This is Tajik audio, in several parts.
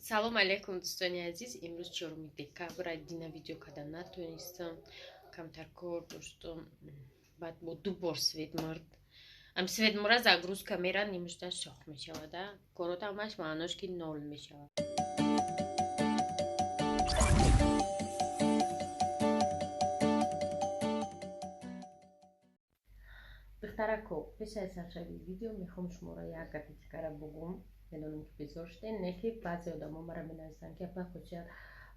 Салом алейкум, дӯстони азиз. Имрӯз 4 декабр. Дина видео карда натонистам, камтар кор доштам. Баъд бо ду бор свет мурд. Ам свет мура, загрузка мера, нимушта шох мешавада, корота ҳамаш маънош ки нол мешавад. Духтарако, пеш аз саршавии видео мехоҳам шуморо як гапи дигара бугум. Медонам, ки безор шудем, не ки баъзе одамо мара менависанд, ки апа Хуча,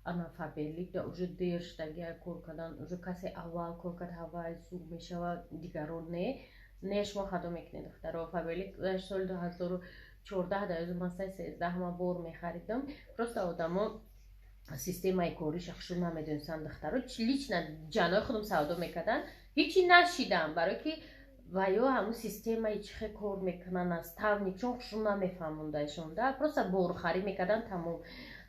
ана Фаберлик да уже дер шудаги кор кардан, уже касе аввал кор кард, ҳавай зуд мешавад, дигарон не. Не, шумо хато мекунед, духтаро. Фаберлик дар соли 2014 дар масаи 13 ма бор мехаридам. Просто одамо системаи кориша хушуд намедонистанд, духтаро. Лично ҷанои худам савдо мекарданд, ҳичи нашидам, барое ки ва ё ҳамун системаи чихе кор мекунанд, наставник чун хушум намефаҳмондаишон да, просто борхарӣ мекардан, тамом.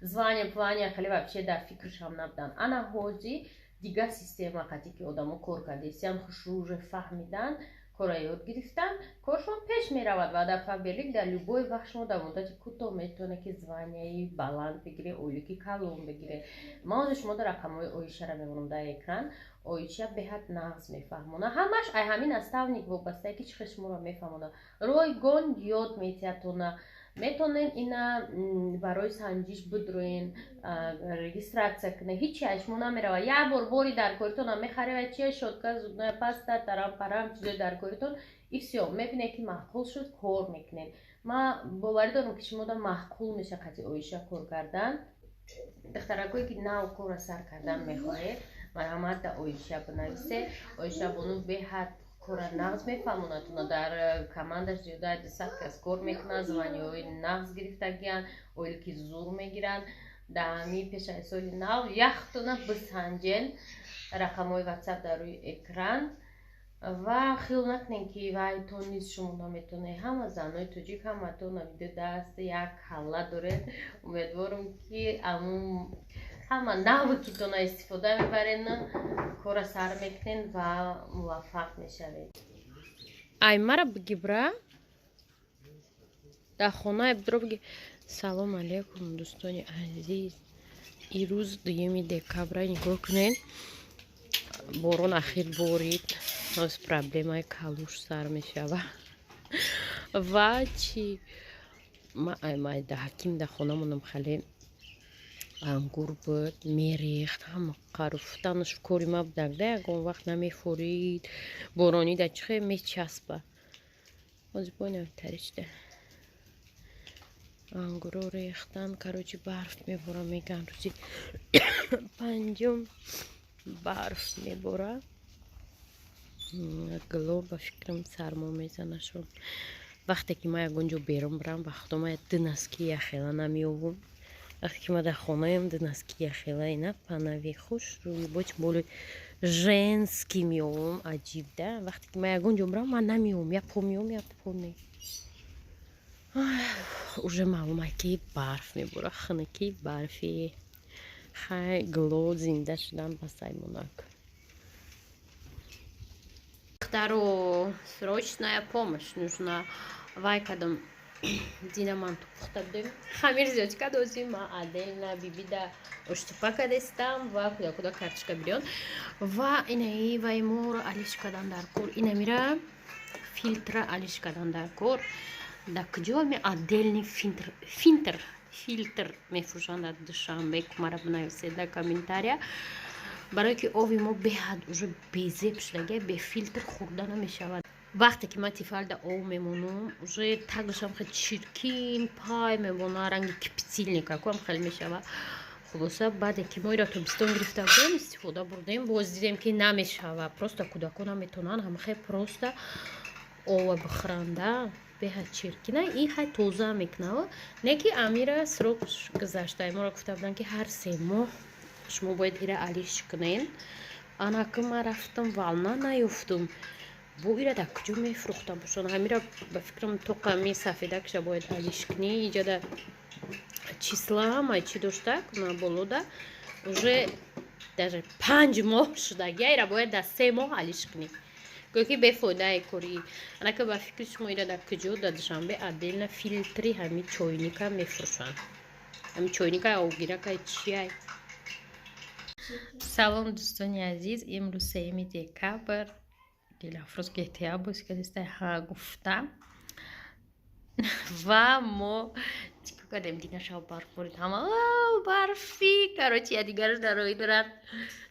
Звания плания хеле вообще дар фикршам набуданд. Ана ҳози дигар система қати ки одамо кор кардесиям, хушрӯ уже фаҳмидан, кора ёд гирифтан, коршон пеш меравад. Ва дар Фаберлик дар любой вақт шумо дар муддати кӯтоҳ метавонед, ки званияи баланд бигире, ойлики калон бигире. Ман ҳозир шумо дар рақамҳои Оишара мемонам дар экран. Оиша беҳад нағз мефаҳмона, ҳамаш ай ҳамин наставник вобастае, ки чӣ хел шуморо мефаҳмона, ройгон ёд метиҳатона. Метавонем ина барои санҷиш бидроен, регистрация кунед, ҳичи аз шумо намерава. Як бор бори дар коритон мехаред, чия, щётка, зубная паста, тарам парам, чизои дар коритон, и всё. Мебинед, ки маъқул шуд, кор мекунед. Ман боварӣ дорам, ки шумода маъқул меша қати Оиша кор кардан. Духтаракое, ки нав корра сар кардан мехоҳед, марҳамат, да Оиша бинависе. Оиша бону беҳад кора нағз мефаҳмонад. Дар командаш зиёда 200 кас кор мекунанд, званияҳои нағз гирифтагиянд, ойлики зур мегиранд. Дар ҳамин пешаи соли нав яхтона бисанҷен. Рақамҳои Ватсап дар рӯи экран. Ва хиёл накунем, ки вай то низ шумо наметонед. Ҳама занои тоҷик, ҳаматон навиду даст як ҳалла доред. Умедворам, ки амун ҳама навыкитона истифода мебарен, кора сар мекунен ва муваффақ мешавед. Ай, мара биги, бра, дар хонаи бидро биги. Салом алейкум, дӯстони азиз. Ирӯз 2 декабра. Нигоҳ кунед, борон ахир борид. Ҳоз проблемаи калуш сар мешава. Ва чи, ма ай майда ҳаким дар хонамонам хеле ангур буд, мерехт, ҳама қаруфтанаш кори ма будак да, ягон вақт намефорид. Боронида чихе мечаспа. Ҳозир бойнам таричда ангуро рехтан. Короче, барф мебора, меган, рӯзи панҷум барф мебора. Гуло, ба фикрам, сармо мезанашон. Вақте ки ман ягон ҷо берун бирам, ба худо, ман ду носки яхела намеёвум. Вақте ки ман дар хонаям, ду носки яхела ина панави хушрӯй боч боли женский меёвум. Аҷиб да, вақте ки ман ягон ҷо бирам, ман намеёвум, як по меёвум, як по не. Уже маълума, ки барф мебора, хунукӣ, барфи. Хай, гуло зинда шудан ба саймонак. Духтару, срочная помощь нужна. Вай кадом дина ман ту пухта будем, хамир зиёд кадозим. Ма отдельно бибида оштупа кадестам ва куда-куда картошка бирён. Ва инаи вай моро алиш кадан дар кор, инамира филтра алиш кадан дар кор. Дар куҷо ми отдельный фильтр мефурӯшанд дар Душанбе? Мара бинависед дар комментария, барое ки ови мо беҳад уже безеб шудага, бе филтр хӯрда намешавад. Вақте ки ман Тефалда ов мемонам, уже тагашам хеле чиркин пай мемона, ранги кипятильника куам хеле мешава. Хулоса, баъде ки мо иро тобистон гирифта будем, истифода бурдем, боз дидем, ки намешава. Просто кӯдакон наметавонанд ҳамахе просто ова бихӯранда, беҳад чиркина. Ин хай тоза мекунава, не ки амира срок гузашта. Моро гуфта буданд, ки ҳар 3 моҳ шумо бояд ира алиш кунен. Анаки ман рафтам, Волна наёфтум. Бо ира дар куҷо мефурӯхта бошанд ҳамира? Ба фикрам, тоқами сафедакша бояд алиш кунӣ. Иҷода числа ҳамаи чӣ доштак на болода, уже даже 5 моҳ шудагия. Ира бояд дар 3 моҳ алиш кунӣ, гӯё ки бефоидаи кори. Анака, ба фикри шумо, ира дар куҷо дар Душанбе отдельно филтри ҳами чойника мефурӯшанд? Ами чойникай, овгиракай, чиай. Салом, дӯстони азиз! Имрӯз 3 декабр. Дилафрӯз ГТА бозӣ кардистай, ҳа, гуфта. Ва мо чӣ кардем? Дина шав барф борид, ҳама барфи, короче, якдигараш дар роҳӣ дорад.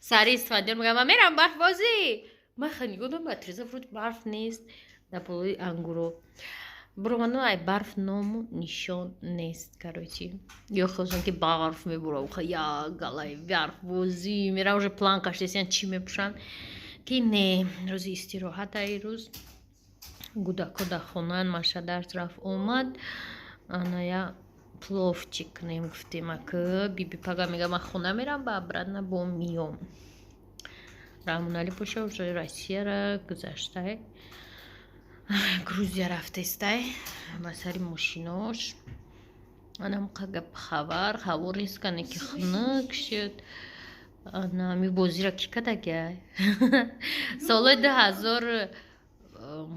Сари Исфандиёр мегӯям: «Ман мерам барфбозӣ». Ман хел нигоҳ дорам ба треза, вроде барф нест. Дар болои ангуро буроману ай барф ному нишон нест. Короче, ё хелшон ки барф мебурам, як галаи барфбозӣ мерам, уже план каштесиян, чӣ мепӯшанд, ки не, рӯзи истироҳат, ай рӯз гудако дар хонаан. Маша дарс рафт омад, аная пловчик кунем гуфтем. Ака биби пага мега: «Ман хона мерам, ба обратно бо миём». Раҳмоналӣ боша, уже Россияра гузаштай, Грузия рафтестай ба сари мошинош. Анамқа гап хабар. Ҳаво резкане ки хунук шуд. Ана ми бозиро кӣ кардагиай? Солҳои 2000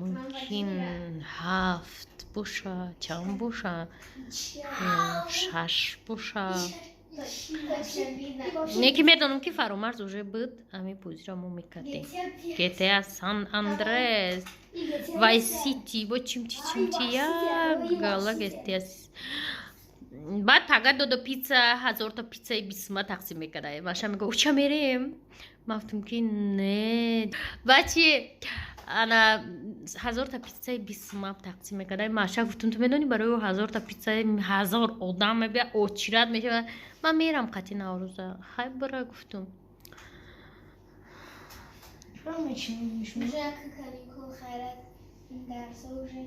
мумкин 7 боша, чанд боша, 6 боша. Не ки медонам, ки Фаромарз уже буд. Ами бозиро мо мекардем, ГТА Сан Андрес, Вайс Сити, бо чимчи чимчи, як гала ГТА. Баъд пага додо пицца, 1000-та пиццаи 20 сума тақсим мекарда. Маша мега: «Уча мерем?» Ман гуфтам, ки не. Баъд чи, ана 1000-та пиццаи 20 сума тақсим мекарда. Маша гуфтам: «Ту медонӣ, барои ӯ 1000-та пиццаи 1000 одам мебия, очират мешавад. Ман мерам қати Наврӯза». «Хай, бира», гуфтум. Уже каникул, хайрат, дарса уже.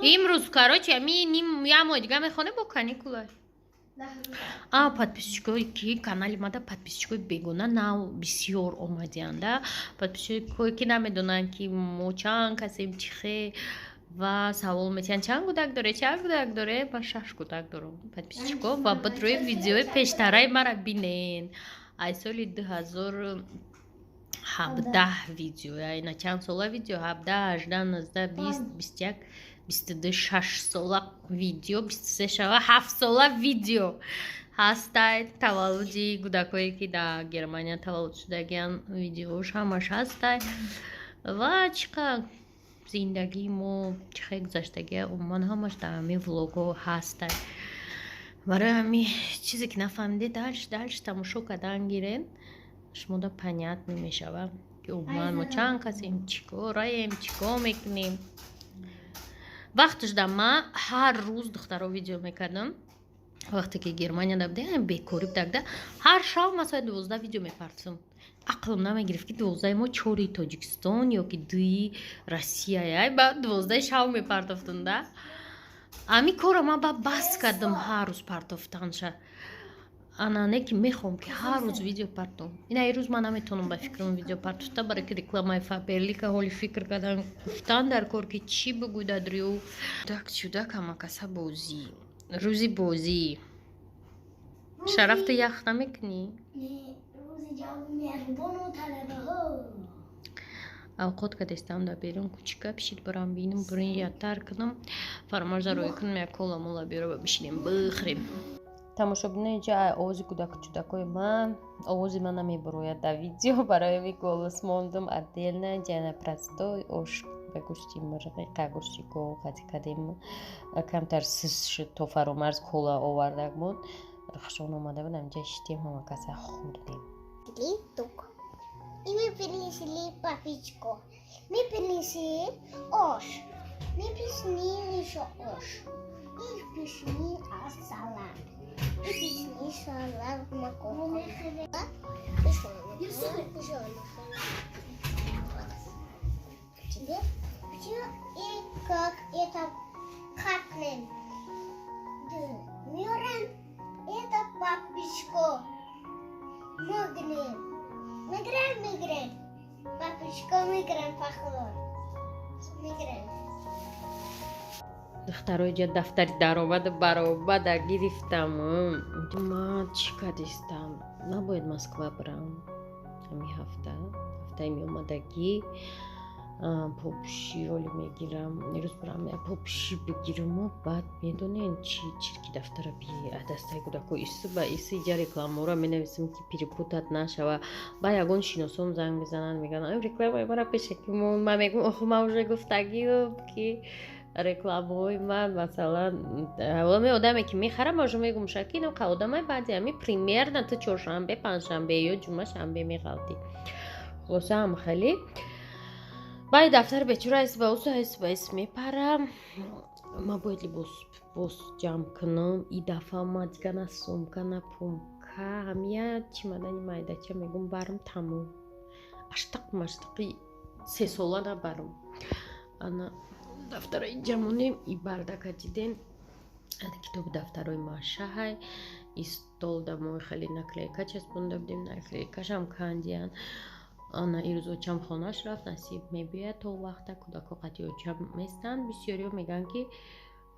Имрӯз, короче, ами ним як моҳи дига мехонем, бо каникула. А подписчикои ки канали мада, подписчикои бегона нав бисёр омадианда, подписчикое ки намедонанд, ки мо чанд касем, чихе, ва савол метиҳанд: «Чанд кӯдак доре, чанд кӯдак доре?» Ман шаш кӯдак дорам, подписчико, ва баъд рӯи видеои пештараи мара бинен, аз соли 2017 видео, ина чанд сола видео: 17, 18, 19, 20, 21, 22, 6 сола видео, 23 шава, 7 сола видео ҳастай. Таваллуди кӯдакое, ки дар Германия таваллуд шудагиан, видеош ҳамаш ҳастай ва чӣ қадр зиндагии мо чӣ хел гузаштагия, умуман ҳамаш дар ҳамин влогҳо ҳастай. Барои ҳамин чизе ки нафаҳмидед, дальше дальше тамошо кардан гирен, шумода понятно мешавад, ки умуман мо чанд касем, чӣ кораем, чӣ кор мекунем. Вақташ да ман ҳар рӯз, духтаро, видео мекардам. Вақте ки Германияда будем, бекорӣ будагда, ҳар шаб ман соати 12 видео мепартам. Ақлам намегирифт, ки 12-и мо 4-и Тоҷикистон ё ки 2-и Россияя. Ба 12-и шаб мепартофтам да. Ами корро ман ба бас кардам, ҳар рӯз партофтанша. Ана не ки мехоҳам, ки ҳар рӯз видео партом. Ина рӯз ман наметавонам, ба фикрам, видео партофта, барои ки рекламаи Фаберлика ҳоли фикр кардан, гуфтан дар кор, ки чӣ бигӯй дадрю дак чудак. Ҳамакаса бозӣ, рӯзи бозӣ. Шарафта ях намекунӣ? Рӯзи ҷавоби меҳрубону талабаҳо. Авқот кадестам дар берун, кучика пишид, барам бинам, бурин ятар кунам, Фаромарза рӯй кунам, як кола мола биёра, бишинем, бихӯрем. Тамошобинои, инҷа овози кӯдаку чудакои ман, овози ман намебурояд дар видео, барои ҳамин голос мондум отдельно. Ҷана простой ош ба гӯшти мурғи, гӯшти гов қатӣ кардем. Камтар сис шуд, то Фаромарз кола овардак буд. Рахшон омада буд, ҳаминҷа шитем, ҳама каса хӯрдем. Тук. И мы принесли папичку. Мы принесли ош. Мы принесли еще ош. И принесли салат. И принесли салат морковку. Еще, еще. Тебе? И как это каплен. Мюрен, это папичко. Мы Мы играем, мы играем. Папочка, мы играем похлор. Мы играем. Духтарои ҷа, дафтари даромаду баромада гирифтам. Ма чӣ кардистам? Набояд Москва бирам ҳамин ҳафта, ҳафтаи меомадагӣ. Попуши оли мегирам, ирӯз барам як попуши бигираму баъд медонен чи, чирки дафтара би дастаи кӯдако ису ба иси иҷа рекламаро менависам, ки перепутать нашава. Ба ягон шиносон занг мезананд, мегӯянд, рекламаи мара пешаки мон. Ман мегӯм, охо, ман уже гуфтагиам, ки рекламаҳои ман, масалан, ами одаме ки мехарам, уже мегӯм, шаки ин одамай баъди ами примерно ту чоршанбе, панҷшанбе ё ҷумъа, шанбе меғалтӣ. Хулоса, ҳам хеле баъди дафтари бечора ис ба усу ис ба ис мепарам. Ман бояд либос боз ҷамъ кунам. И дафъа ма дига на сумка, на пумка, ҳамия чимадани майдача мегум барм, тамом. Аштақ маштақи сесола набарам. Ана дафтараи ҷамонем, и бардака дидем, китоби дафтарои машаҳай. И стол дамои хеле наклейка часпонда будем, наклейкашам кандиян. Ана ирӯз очам хонаш рафт, насиб мебиёяд. То вақта кӯдако қатъи очам местанд. Бисёриҳо мегӯянд, ки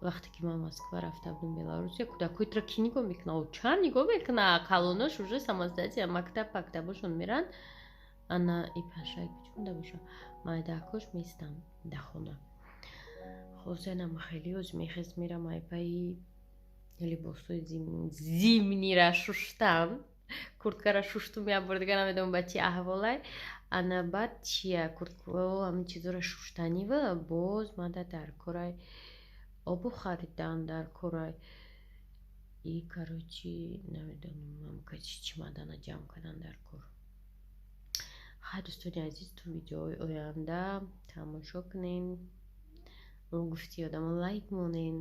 вақте ки ман Москва рафта будам, Беларусия, кӯдакои тура кӣ нигоҳ мекуна? Очам нигоҳ мекуна, калонош уже самостоятельно мактаб пактабошон меранд. Ана и пашай кучунда боша, майдаакош местанд дар хона. Хулосаинам хеле оз мехез, мерам айпаи либосҳои зимнира шуштам. Курткара шуштум як бор дига, намедонам ба чи аҳволай. Ана баъд чия, курткао, ҳамин чизоро шуштанива. Боз мада дар корай обу харидан, дар корай и, короче, намедонам, чи чимадана ҷамъ кардан дар кор. Хай, дӯстони азиз, ту видеои оянда тамошо кунем. Гуфти одамо, лайк монен.